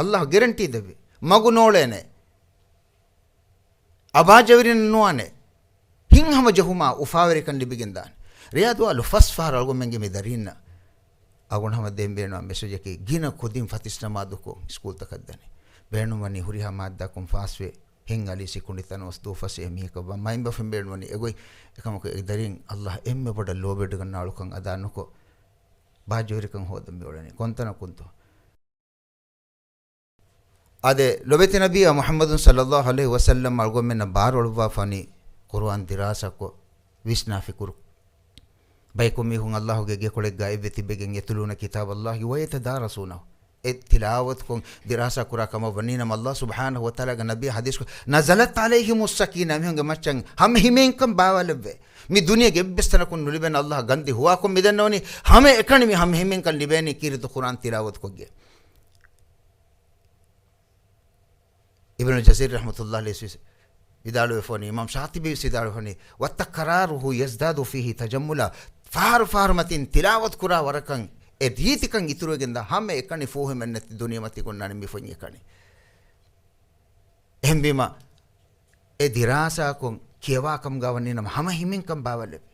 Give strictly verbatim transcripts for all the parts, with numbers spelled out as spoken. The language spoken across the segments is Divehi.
އައްލާހު ގެރެންޓީ ދެއްވި. މަގު ނޯޅޭނެ. އަބާޖެވެރިން ނުވާނެ. ހިތްހަމަ ޖެހުމާ އުފާވެރިކަން ލިބިގެންދާނެ. ރިޔާދު އަހުލު ފަސް ފަހަރު އަޅުގަނޑުމެންގެ މި ދަރީންނަށް އަޅުގަނޑު ހަމަ ދޭން ބޭނުންވާ މެސެޖަކީ، ގިނަ ކުދިން ފަތިސް ނަމާދުކޮށް ސްކޫލްތަކަށް ދަނީ. ބޭނުންވަނީ ހުރިހާ މާއްދާކުން ފާސްވެ، ހިތް އަލި ސިކުނޑި ތަނަވަސް ދޫފަސޭ މީހަކަށް ވާން. މައިންބަފައިން ބޭނުންވަނީ އެގޮތް. އެކަމަކު އެ ދަރީން އައްލާހް އެންމެ ބޮޑަށް ލޯބިވެޑިގަންނަ އަޅުކަން އަދާ ނުކޮށް، ބާއްޖަވެރިކަން ހޯދަން މިއުޅެނީ. ކޮންތަނަކުންތޯ؟ އާދެ، ލޮބެތި ނަބިއްޔާ މުޙައްމަދު ޞައްލައްލާހު ޢަލައިހި ވަސައްލަމް އަޅުގަނޑުމެންނަށް ބާރުއަޅުއްވާފަނީ ޤުރުއާން ދިރާސާކޮށް ވިސްނާ ފިކުރު. ބަޔަކު މީހުން އައްލާހުގެ ގެކޮޅެއްގަ އެއްވެ ތިބެގެން يتلون كتاب الله ويتدارسونه. އެ ތިލާވަތުކޮށް ދިރާސާ ކުރާ ކަމަށް ވަނީ ނަމަ، އައްލާހު ސުބްޙާނަހު ވަތަޢާލާގެ ނަބީ ޙަދީޘްކޮށް، نزلت عليهم السكينة، މީހުންގެ މައްޗަށް ހަމަ ހިމޭންކަން ބާވާލެއްވޭ. މި ދުނިޔޭގެ އެއްވެސް ތަނަކުން ނުލިބޭނެ އައްލާހް ގަންދި ހުވާކޮށް މިދަންނަވަނީ، ހަމަ އެކަނި މި ހަމަ ހިމޭންކަން ލިބޭނީ ކީރިތި ޤުރުއާން ތިލާވަތުކޮށްގެން. އިބްނު ޖަޒްރީ ރަޙްމަތުﷲ ޢަލައިހި ވިދާޅުވެފަ ވަނީ، އިމާމް ޝާޠިބީ ވެސް ވިދާޅުވެފަ ވަނީ، وتكراره يزداد فيه تجملا، ފަހަރު ފަހަރު މަތިން ތިލާވަތު ކުރާ ވަރަކަށް އެ ރީތިކަން އިތުރުވެގެންދާ، ހަމަ އެކަނި ފޫހިމެއްނެތި ދުނިޔެމަތީގަ އޮންނާނެ މި ފޮތް އެކަނި. އެހެންވީމަ، އެ ދިރާސާކޮށް ކިޔަވާ ކަމުގަ ވަނީ ނަމަ ހަމަ ހިމޭންކަން ބާވާލެއްވޭ.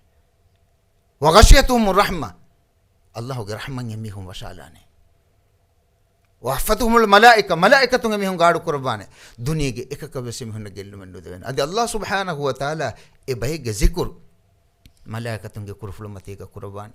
وغشيتهم الرحمة، އައްލާހުގެ ރަޙްމަތް އެމީހުން ވަށާލާނެ. وحفتهم الملائكة، މަލާއިކަތުން އެމީހުން ގާޑު ކުރައްވާނެ. ދުނިޔޭގެ އެކަކަށް ވެސް އެމީހުންނަށް ގެއްލުމެއް ނުދެވޭނެ. އަދި އައްލާހު ސުބްޙާނަހު ވަތަޢާލާ އެ ބައެއްގެ ޒިކުރު މަލާއިކަތުންގެ ކުރުފުޅު މަތީގަ ކުރައްވާނެ.